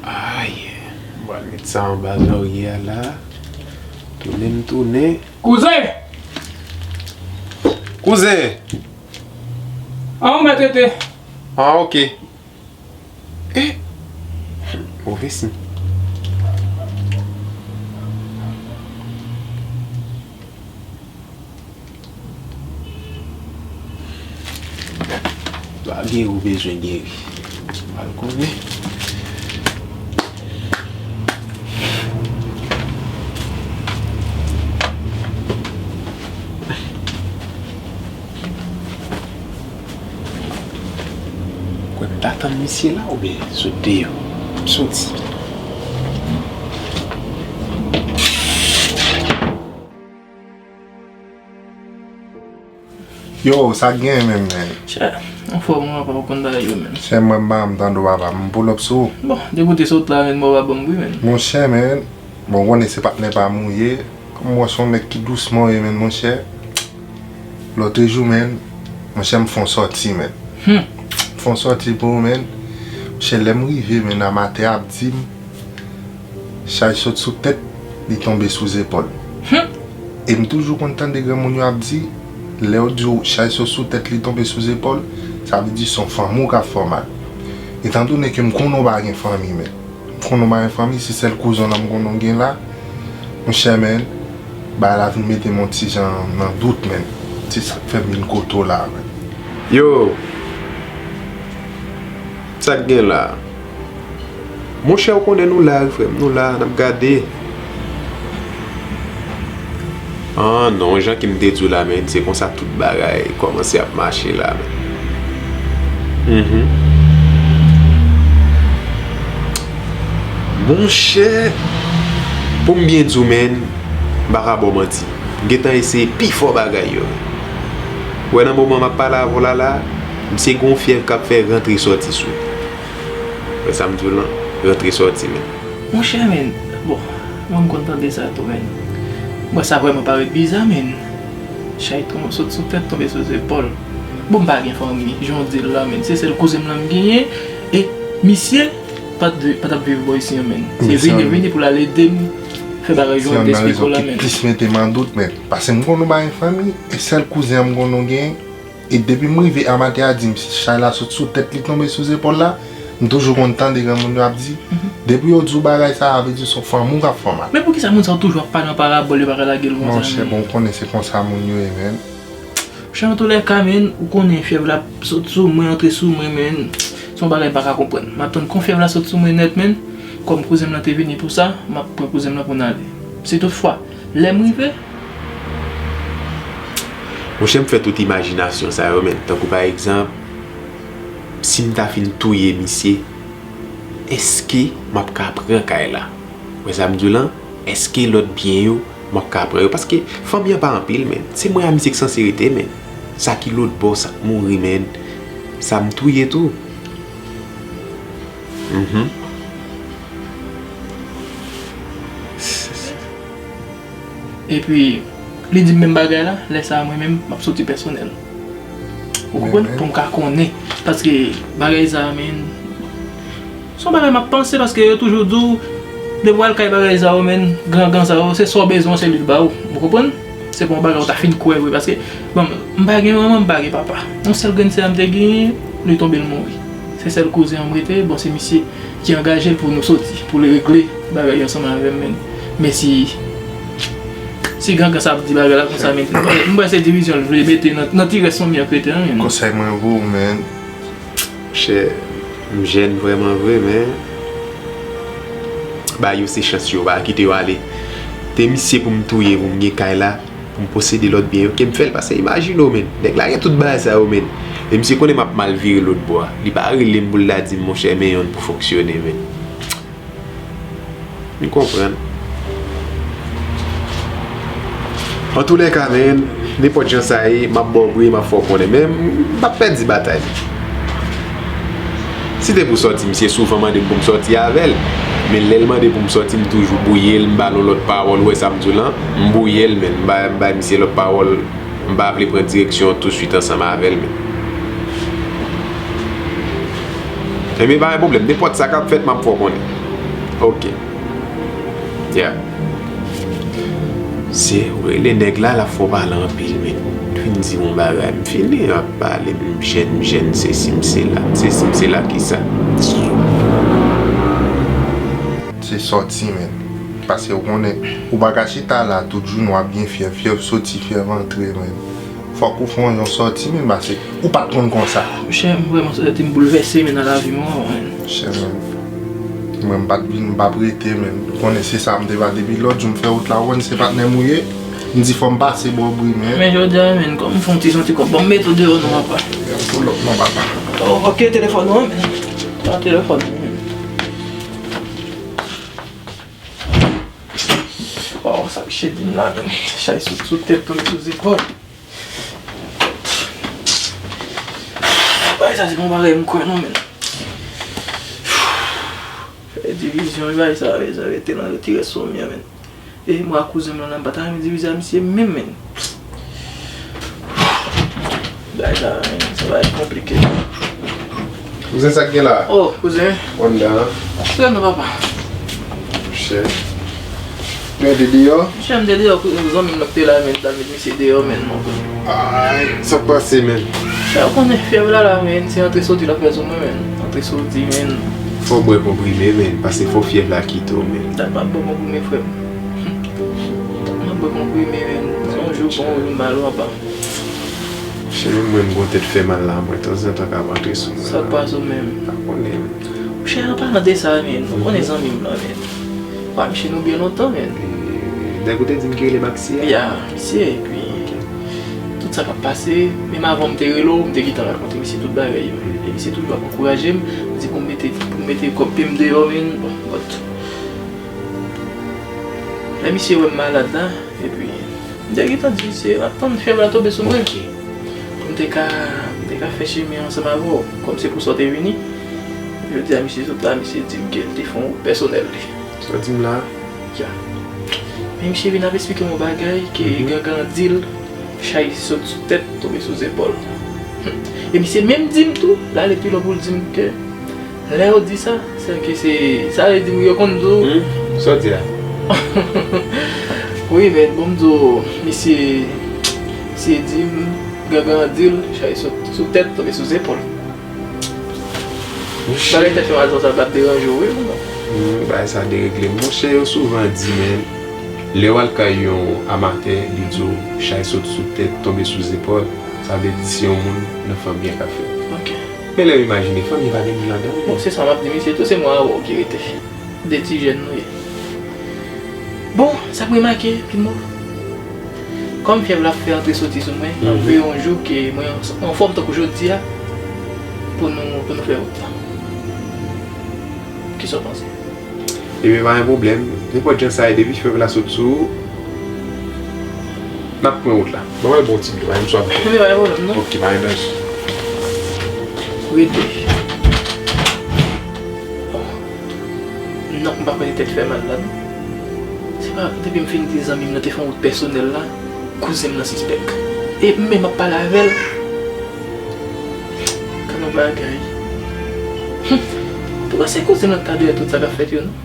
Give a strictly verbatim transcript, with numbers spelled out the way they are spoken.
Ay, m pral met sa anba zòrye a la. Tounen m tounen. Kouzen! Kouzen! An, ou mèt rete. Ah, ok. Eh! Move siy. Lwa geri ou bezwen geri. Al konnen. Kwè m ta tann misye la oubyen sot deyò. M soti. Yo, sa k gen menm, men? Chè, anfòm ou apa ou konn bagay yo, men. Chè, mwen m pa janm tande w apa, m pull up sou ou. Bon, depi w te sot la, men, mwen w pa ban m wi, men. Monchè, men, bon, w konnen se patnè pa m ou ye, kòm w wè se yon nèg ki dousman w ye, men, monchè, lòtrejou, men, monchè, m fè yon sòti, men. Hmm. M fè yon sòti pou ou, men. Monchè, lè m rive, men, amatè ap di m, chay sot sou tèt, li tonbe sou zepòl. Hmm. E m toujou konn tande granmoun yo ap di, lè yo di w chay sot sou tèt, li tonbe sou zepòl, sa vle di se yon fanmi w k ap fè w mal. Etandone ke m konnen w pa gen fanmi, men. M konnen w pa gen fanmi, se sèl kouzen w lan m konnen w gen la. Monchè, men, bagay la vin mete m yon ti jan nan dout, men. Se sa k fè m vin kote w la, men. Yo! Sa k gen la? Monchè, ou konnen nou la, wi, frè m, nou la, n ap gade. Ah, non, jan ke m te di w la, men, se konsa tout bagay kòmanse ap mache la, men. Mhm. Monchè, pou m byen di w, men, m pa ka ba w manti. M gentan eseye pifò bagay yo. Ou wè nan moman m ap pale avè w la la, misye gen yon fyèv k ap fè rantre sòti sou li. Wè sa m di w lan, rantre sòti, men. Monchè, men, bon, mwen m konn tande sa tou, men. Mwen sa vrèman parèt biza, men. Chay ton-, sot sou tèt, tonbe sou zepòl. Bon, m pa gen fanmi, jan w di l la, men. Se sèl kouzen m lan m genyen. E misye pa t, pa t ap viv bò isi an, men. Se vini, vini pou l al ede m fè bagay yo, m te esplike w la, men. Se youn nan rezon ki plis mete m an dout, men. Paske m konnen w pa gen fanmi, e sèl kouzen an m konnen w gen, e depi m rive, amatè a di m, chay la sot sou tèt li tonbe sou zepòl la, m toujou konn tande granmoun yo ap di, depi yo di w bagay sa a, vle di se yon fanmi w k ap fè w mal. Men poukisa moun sa yo toujou ap pale an parabòl, yo pa ka lage l konsa, men? Monchè, bon, ou konnen se konsa moun yo ye, men. Monchè, antoulèka, men, ou konnen fyèv la sot sou mwen, antre sou mwen, men, se yon bagay m pa ka konprann. M ap tann kon fyèv la sot sou mwen nèt, men, kòm kouzen m lan te vini pou sa, m ap pran kouzen m lan pou n ale. Si toutfwa, lè m rive, Monchè, m fè tout imajinasyon sa yo, men. Tankou pa egzanp, si m ta fin touye misye, èske m ap ka pran kay la? Ou wè sa m di w lan? Èske lòt byen yo, m ap ka pran yo? Paske fanmi an pa anpil, men. Se mwen a misye k sanse rete, men. Sa ki lòt bò, sa k mouri, men. Sa m touye tou. Mhm. Epi, li di m menm bagay la, lè sa a mwen menm, m ap soti pèsonèl. Ou konprann? Pou m ka konnen. Paske bagay sa a, men, se yon bagay m ap panse, paske yo toujou di w, depi w al kay bagay sa yo, men, gran, gran sa yo, se sa w bezwen, se li k ba w. Ou konprann? Se pa yon bagay ou ta fin kwè vre, paske, bon, m pa gen manman, m pa gen papa. Yon sèl grenn sè m te genyen, li tonbe, l mouri. Se sèl kouzen an m rete, bon, se misye ki angaje l pou nou soti, pou l regle bagay yo ansanm avè m, men. Men si, si gangan sa ap di bagay la konsa, men, m wè se divizyon l vle mete nan, nan ti rès fanmi an k rete an, men. Konsèy mwen pou ou, men. Monchè, m jèn vrèman vre, men bagay yo se chans yo, pa kite yo ale. Te misye pou m touye, pou m gen kay la, pou m posede lòt byen yo, ke m fè l, paske imajine w, men. Nèg la gen tout bagay sa yo, men. E misye konnen m ap mal vire lòt bò a. Li pa rele m pou l ta di m, monchè, men yonn pou fonksyone, men. M konprann. Antoulèka, men, nenpòt jan sa ye, m ap ba w bri, m ap fè w konnen. Men, m p ap pèdi batay. Si te pou sòti, misye souvan mande m pou m sòti avè l. Men lè l mande pou m sòti, m toujou bouye l, m ba l yon lòt pawòl, ou wè sa m di w lan, m bouye l, men m bay, m bay misye lòt pawòl. M pa vle pran direksyon an touswit ansanm avè l, men. Ebyen, pa gen pwoblèm. Nenpòt sa k ap fèt, m ap fè w konnen. Ok. Yeah. Se, ou rele nèg la, l ap fè w pale anpil, men. M fin di yon bagay, m fini ap pale, m jèn, m jèn, sesi, m sela, sesi, m sela, kisa? Se sòti, men. Paske ou konnen, ou pa ka chita la tout jounen w ap gen fyèv, fyèv soti, fyèv antre, men. Fòk ou fè yon sòti, men, paske ou pa t konn konsa. Monchè, m vrèman santi m boulvèse, men, nan lavi m, wi, men. Monchè, men, mwen, m pa t vin, m p ap rete, men. Ou konnen se sa m te pa depi lòt jou m fè wout la, ou konn se patnè m ou ye. M di fò m pase bò Bri, men. Men jodi a, men, kòm m fè yon ti santi kòm, bon, m mete w deyò non, papa. Pull up non, papa. Oh, ok, telefòn ou an, men. Pran telefòn ou, men. Waw, sa misye di m la, men. Chay sot sou tèt, tonbe sou zepòl. Bagay sa, se pa yon bagay m kwè non, men. Fè divizyon, bagay sa, bagay sa, rete nan, rete rès sou mwen, men. E mwen ak kouzen m lan, m pa ta renmen divize a misye menm, men. Bagay sa, men, se bagay konplike. Kouzen, sa k gen la? Oh, kouzen. Wanda, an? Kouzen nan, papa. Monchè. Gen de deyò? Monchè, m te deyò, kouzen, zanmi m nan k te la, men, m t al met misye deyò, men, non. Ay, sa k pase, men? Monchè, ou konnen fyèv la, la, men, se antre soti l ap fè sou mwen, men. Antre soti, men. Fò w bwè konprime, men, paske fò fyèv la kite w, men. Dat m ap bwè konprime, frè m. M ap bwè konprime, men. Se yon jou bon, yon jou mal, w ap ba m. Cheri, menm mwen, m gon tèt fè mal la, mwen, tanzantan k ap antre sou mwen. Sa k pase w menm? Pa konnen. Monchè, an palan de sa, men, ou konnen zanmi m lan, men. Wa, misye nou byen lontan, men. E, nèg ou te di m ki rele Maxi a? Ya, misye, epi tout sa k ap pase, menm avan m te rele w, m te gentan rakonte misye tout bagay yo. E misye toujou ap ankouraje m, di pou m mete, pou m mete kòb pye m deyò, men, bon, but lè misye wè m malad la, epi m te gentan di misye, m ap tann fyèv la tonbe sou mwen. Ok. Pou m te ka, m te ka fè chemen ansanm avè w, kòm se pou sa w te vini. Jodi a, misye sot la, misye di m ke l te fè yon wout pèsonèl li. Sa w di m la? Ya. Men misye vin ap esplike m yon bagay ke gangan di l, chay sot sou tèt, tonbe sou zepòl. E misye menm di m tou, l ale pi lwen pou l di m ke lè yo di sa, se ke se, sa vle di m yo konn di w. Hmm? Sa w di a? Wi, men bon, m di w, misye, misye di m, gangan di l, chay sot sou tèt, tonbe sou zepòl. Monchè. Bagay tèt fè mal sa, sa p ap deranje w, wi, ou non? Hmm, bagay sa deregle m. Monchè, yo souvan di, men, lè w al kay yon amatè, li di w, chay sot sou tèt, tonbe sou zepòl, sa vle di se yon moun nan fanmi an k ap fè l. Ok. Men lè w imajine, fanmi pa gen moun ladan l. Bon, se sa m ap di misye tou, se mwen avè w ki rete. De ti jèn nou ye. Bon, sa k remake, Pinmo, kòm fyèv la ap fè antre soti sou mwen, m ap veye yon jou ke mwen anfòm tankou jodi a pou nou, pou nou fè wout la. Kisa w panse? Ebyen, pa gen pwoblèm. Nenpòt jan sa ye, depi fyèv la sot sou ou, n ap pran wout la. Ban mwen bon ti dlo, m swaf dlo. Ebyen, pa gen pwoblèm, non. Ok, pa gen danje. Rete. Non, m pa kwè se tèt fè mal la, non. Se pa depi m fin di zanmi m nan te fè yon wout pèsonèl la, kouzen m nan sispèk. E m menm ap pale avè l. Gad yon bagay. Hum. Pou mwen, se kouzen m nan k ta dèyè tout sa k ap fèt yo, non.